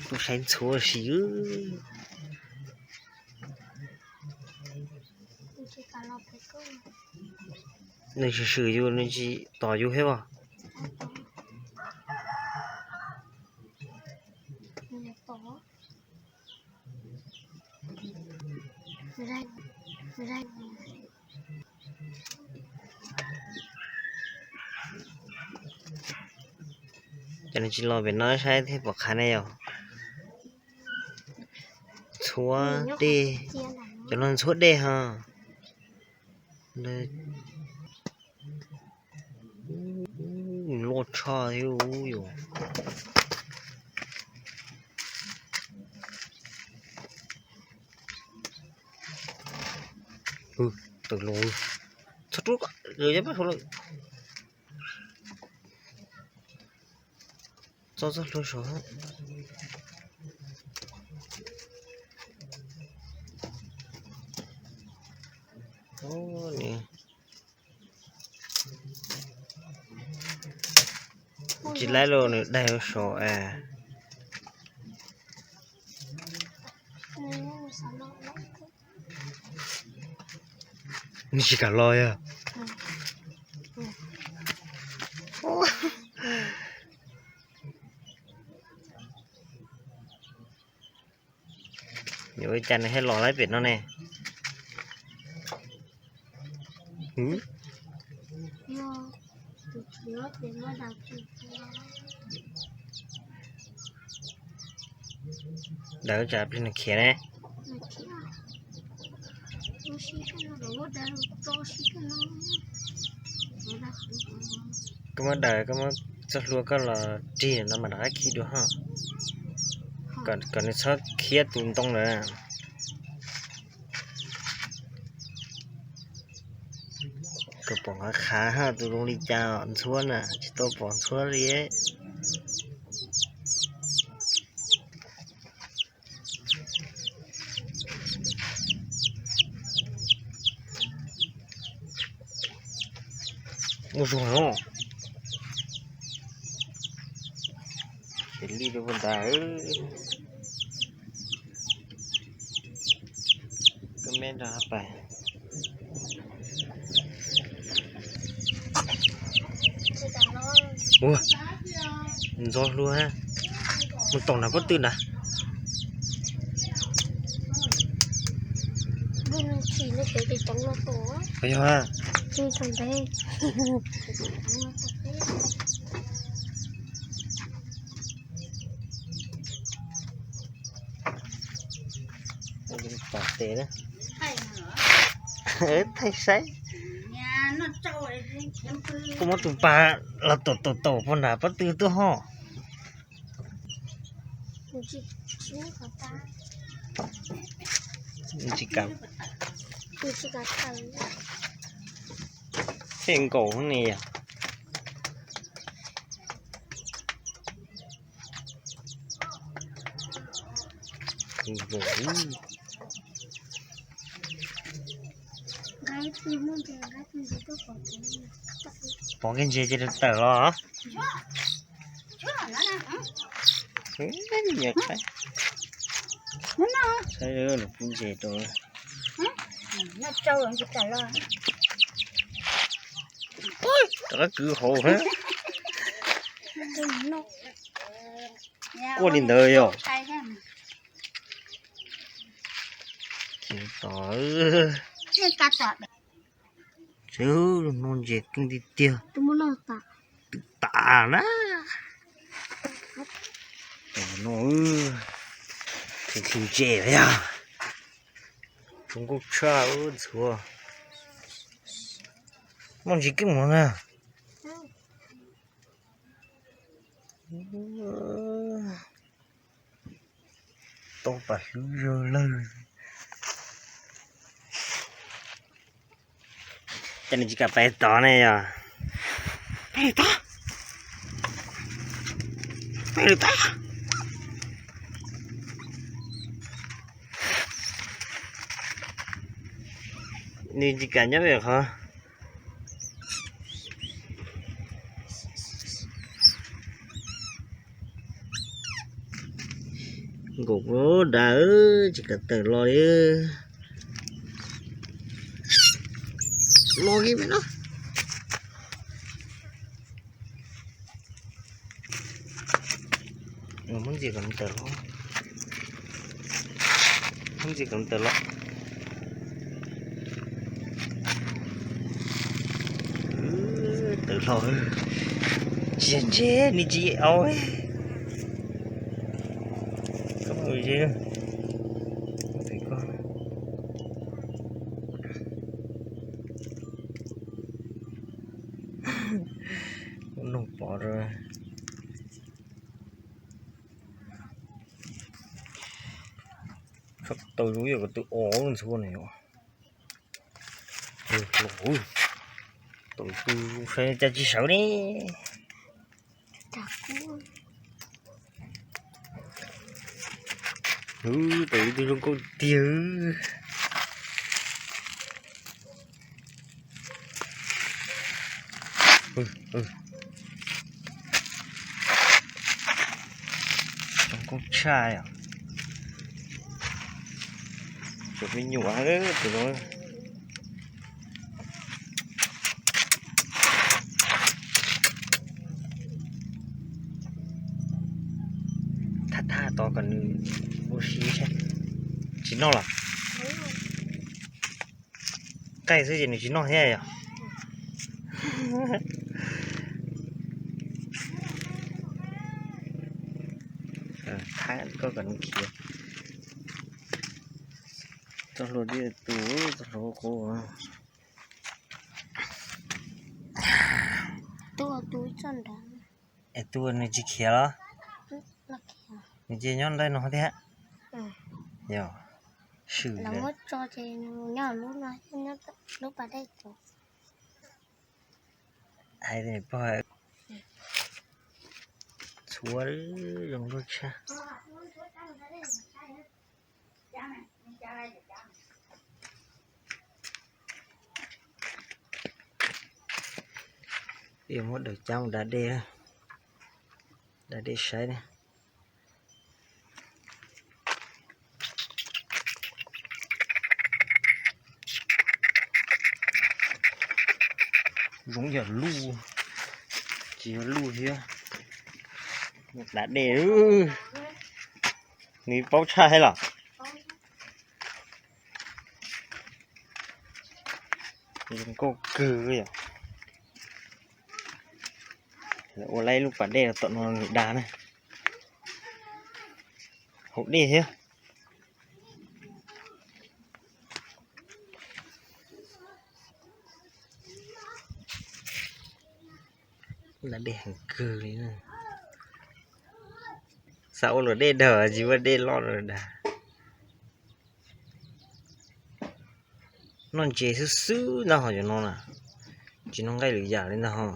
Kuv saib ntxhuav si. Nws swm swm yus, nws tsis tom yus thiab os. Cov no tsis los pem no saib thiaj pom qhav ne yom. Ntxhuav dej, cov no ntxhuav dej ho. Loj tshaj thiab yom. Tawm los, txhob rub, lawv ya pab saud lawm. Txo txoj hlua saud. Tsis laib los nws daig saud es. Nws tsis kam los yog. Yuav ua cas nws thiaj los laib pem no ne? Daws tsam plig nws khiav ne. Koj muab daws, koj muab txoj hlua koj los rig no mas rov qab khi dua ho. Kom nws txhob khiav tus ntoo lawm. Koj pom qhav qhav ha, tus zoo li cas ntxhuav na, tsis tau pom ntxhuav li. Muaj zog no. Khiav li rau puag nrad. Koj me nrog pais. Ua, ntxo hlua, mus tom nrad pob tw nrad. Yog. Tom tes na. Thaij saib. Koj muab tus pas los tom tom tom puag nrad pob tw tuaj ho. Tsis kam. Thaij nkaus ne yog. Pom kiag ntses ces tawm los. Nyiam qaib. Saib lawv pub ntses rau. Rov qab kwv hauv. Quaj li ntawd yog. Tod, tsev no ntses keej tiag tiag. Twm tas na. Tos no, tus ntses yog. Tsoos nkauj tshaj ntxhuav. Muaj ntsis keej mog na. Tau pam hlwb zog lawg. Cas nws tsis kam pais tod ne yog? Pais lawm tod. Pais lawm tod. Nws tsis kam nyob pem qhov. Nkaum dav, tsis kam tawm los li. Los li no. Muab ntxias kom tawm los. Muab ntxias kom tawm los. Tawm los. Tsis ntse, nws tsis au. Koj mus ze. Noog pov rau. Tau zoo yam kom tus o ntxhua ne. Tau tus zoo sai cas tsis sawv ne. Tau tus zoo nkauj tiag. Zoo nkauj tshaj yom. Tus me nyuam tus no. Thab thab tos kom nws ua si seb. Tsis noj los? Qaij xwb ces nws tsis noj thiab yom. Thab koj kom nws khiav. Txoj hlua twb tu, txoj hlua qub. Es tu nws tsis khiav los? Nws cia nyob nrad no thiab. Yog, swm lawm. Hais tias pog txhua zoo nkauj tshaj. Muab daws cab mus da dej, da dej saib ne. Zoo yam luj, tsis yog luj thiab. Da dej, nws paub tshaj thiab los? Zoo nkauj kawg yom. Lawv ua lawv lub pas dej tom no nws da na. Haus dej thiab. Da dej heev kawg li na. Xav ua luam dej dag tsis ua dej loj dag. Noj ntses xwb xwb ntag ho cov no na. Tsis noj nqaij lwm yam li ntag ho.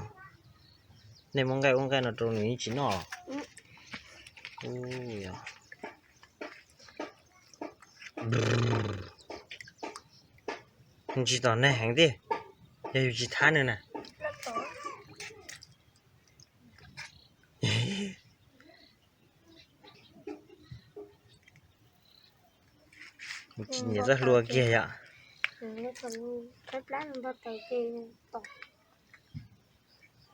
Nej muab nqaij ub nqaij no rau nws yeej tsis noj los? Tsis tom nag heev tiag, yog yus tsis thab nws na. Kuv tsis nyiam txoj hlua kiag yom.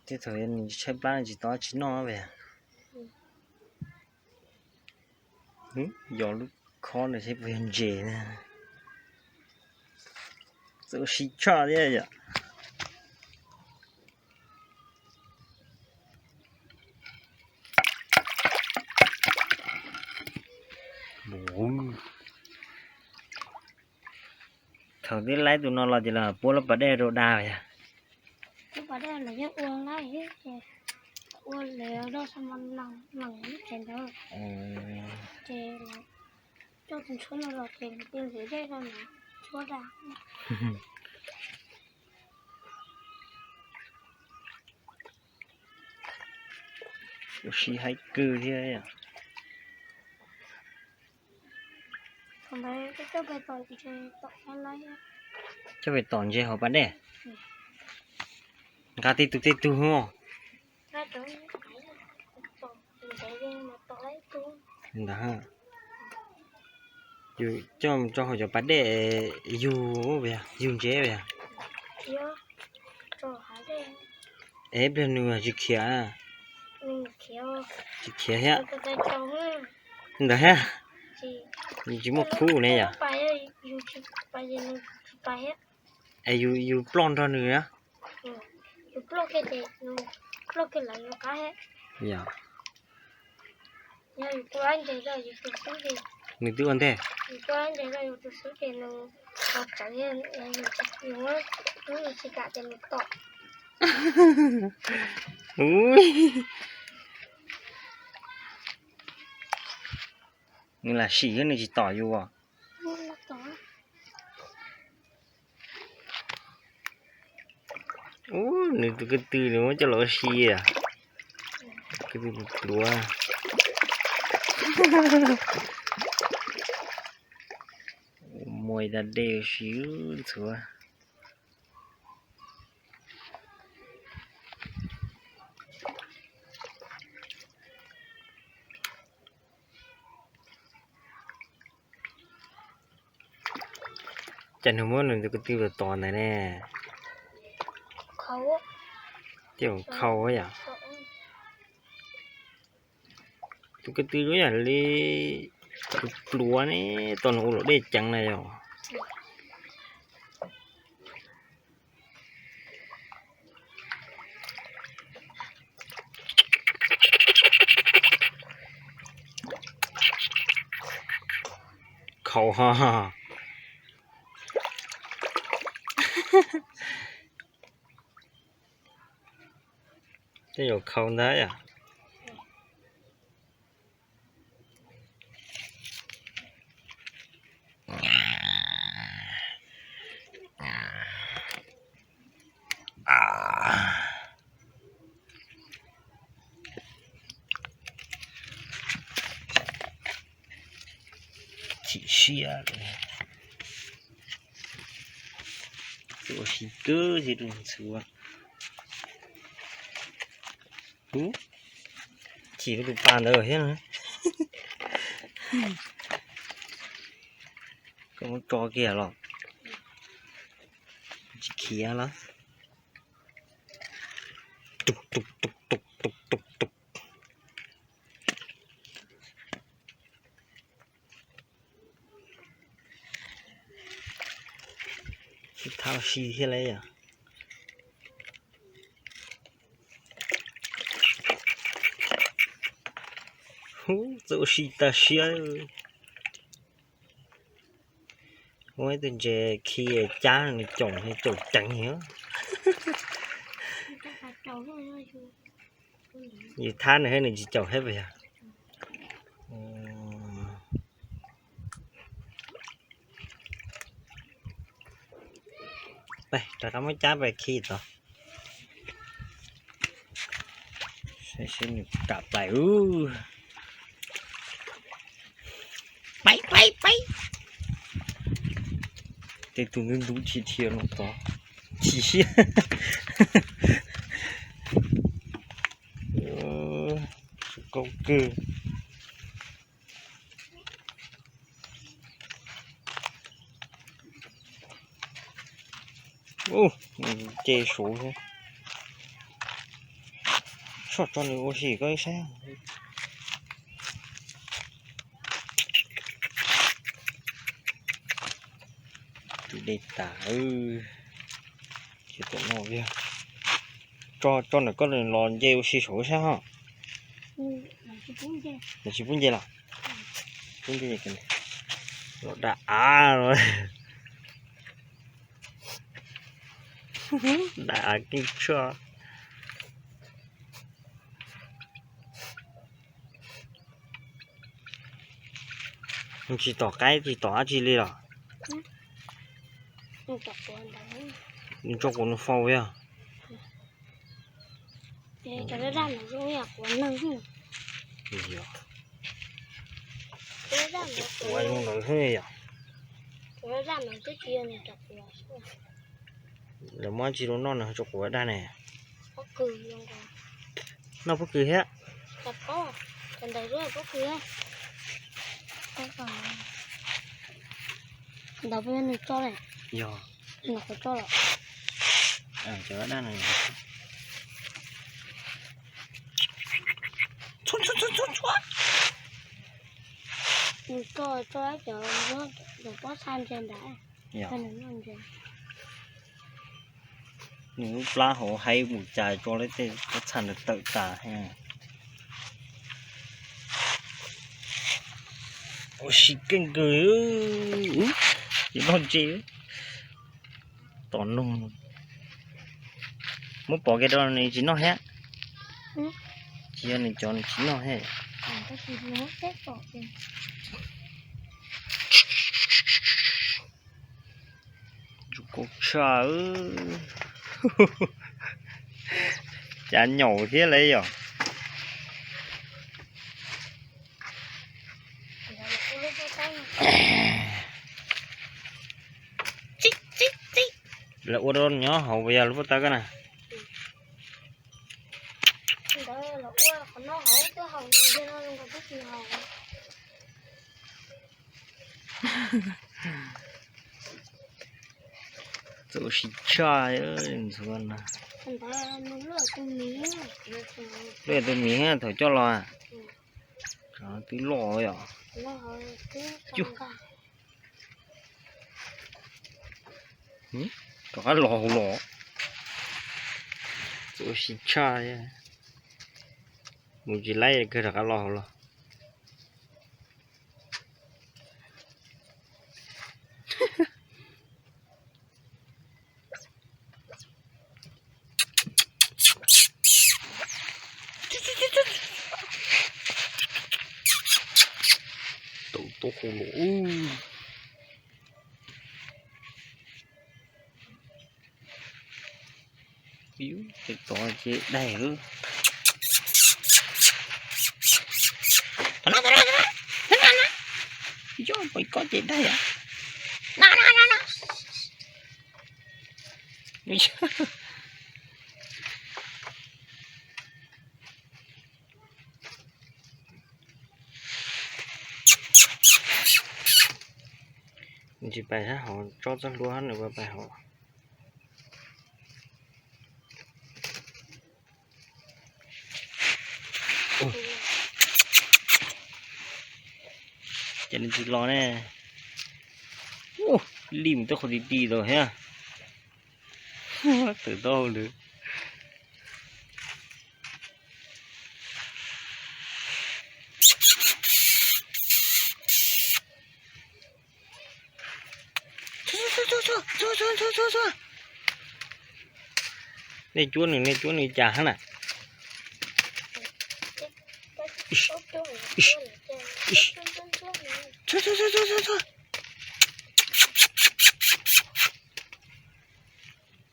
Tej thaum nws tshaib plab nws tsis tau tsis noj. Yog lub khob ntawd seb puas yog ntses na. Txawj ua si tshaj thiab yom. Thaum twb laib tus no los ces los puab lub pas dej rau da yog. Lub pas dej los yeej ua laib ces ua lawv loj xo mas lees lub tsev ntawd ces coj tus tshuab no los ces nws cia ntim dej rau nws tshuab da. Ua si haib kawg thiab. Coj pem tom ntses hauv pas dej. Nqa tej tug tej tug. Ntag. Yus coj mus rau hauv cov pas dej yug, yug ntsev yog. Es pliag nws tsis khiav, tsis khiav thiab. Ntawd thiab, yus tsis muaj khub ne yom. Es yus ploj nrog nws na. Yog. Nws twb ua ntej. Nws lam sim thiab nws tsis tom yus. Ub, nws tus ko tw nws muab coj los ua si. Ko tw pluav. Muaj ib daim dej ua si ntxhuav. Cas nws muab nws tus ko tw los tos ntawd ne? Tej zaum khau yom. Tus ko tw zoo yam li tus pluav ne, tau nws ua luam dej ceev na yom. Khau ho. Tej zaum khau ntag yom. Chim siab, ua si kawg thiab tus ntxhuav. Ub, chim tus pas ntawd thiab. Koj muab tso kiag los tsis khiav los. Tus tus tus tus tus tus tus. Tsis thab si thiab lauj yom. Ub, txawj ua si tag siab. Muab ib tug ntses khi cab nws caum, caum ceev. Yus thab nws thiab nws tsis caum thiab puas yog? Peb rov qab muab cab pais khi tod. Saib seb nws ram plaim ub. Peb peb peb. Tej tus ntub ntub tsis dhia no tod. Chim siab. Zoo nkauj kawg. Ub, nce suav thiab. Soj tso nws ua si koj ib sab. Tus dej tas, ces tom no, tso ntawm koj los nce ua si saum ib sab ho. Nws tsis pub nce los? Pub nce, los da av los. Da av keej tshaj. Tsis tom qaib tsis tom dab tsi li los? Nws tso quav nws faus yog. Quav zoo ntawd xwb yom. Lawv muab tsis rau noj nws tso quav dag ne. Noj pob kws thiab. Ntawd puas yog nws tso ne? Yog. Nws qhov tso lawm. Cov dab no. Nws tso tso cov, cov pob txha ntse ntawd. Yog. Nws lub plab hauv haib mus cas tso lawm tej pob txha ntawd tawm tas. Ua si keej kawg. Ces noj ntse. Tom noog. Muab pov kiag rau nws tsis noj thiab. Tsis yog nws cov nws tsis noj thiab. Tus kau tshaj. Cas nyaum thiab lauj yom. Lawv ua rau nyob hauv puas yog lub pob tawb koj na? Txaus si tshaj ntxuav no. Lub tus miv thaum coj los twb loj yom. Rov qab los hauv los. Txaus si tshaj. Mus tsis laib kawg rov qab los hauv los. Tau tau hauv los. Ib tov ces daig lawm. Yog pais koj ces daig. Nws tsis pais sab hauv tsob txoj hlua nws pais hauv. Ces nws tsis los ne. Li mus tej qhov ti ti tau thiab. Tawm tau lawm. Nej cuab nws, nej cuab nws cas hab na.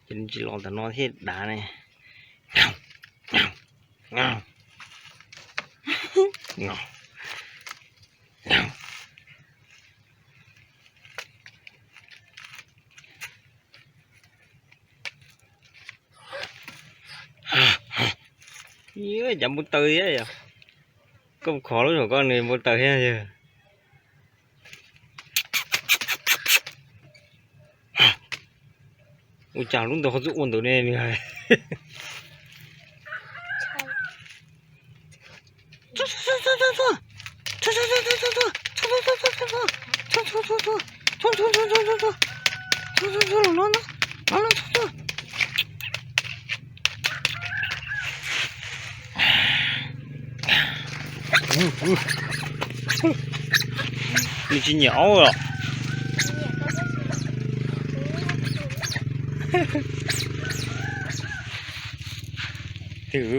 Ces nws tsis los ntawm no thiaj dav ne. Cas npau taws thiab yom? Koj khov lub zaum koj nws npau taws thiab yog. Ua cas lub ntawd ho txawj ua ntawd ne nws hais. Nws tsis nyiam aub los? Twb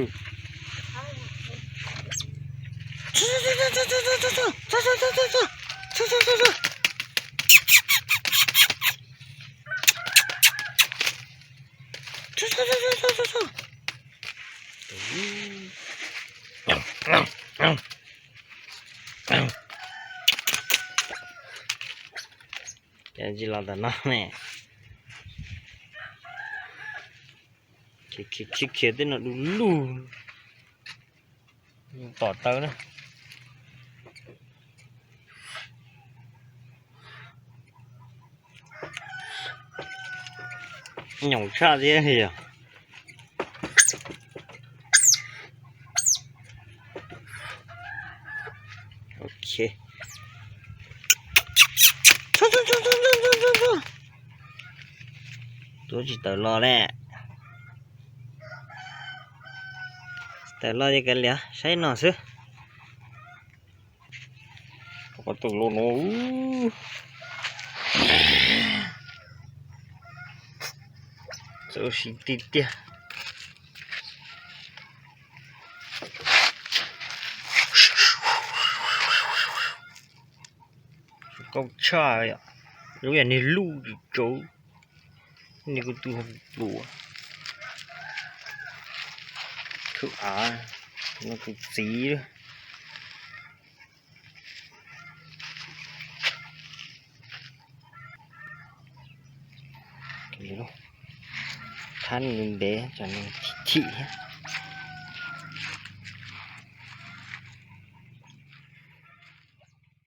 Ces tsis los tom no ne. Khiav khiav khiav tej no du lug. Pom taw na. Nyoos tshaj thiab yog. Ok. Tuaj tsis tawm los ne. Tsis tawm los ces kav liam saib no xwb. Qhov twg los no. Txawm siv tiag tiag. Zoo nkauj tshaj, zoo yam niag luj tsis tsawv. Niag kuv tus hau pluav. Khwb av, no kuv txiv lawm. Thab nws ntev tsam nws chim chim thiab.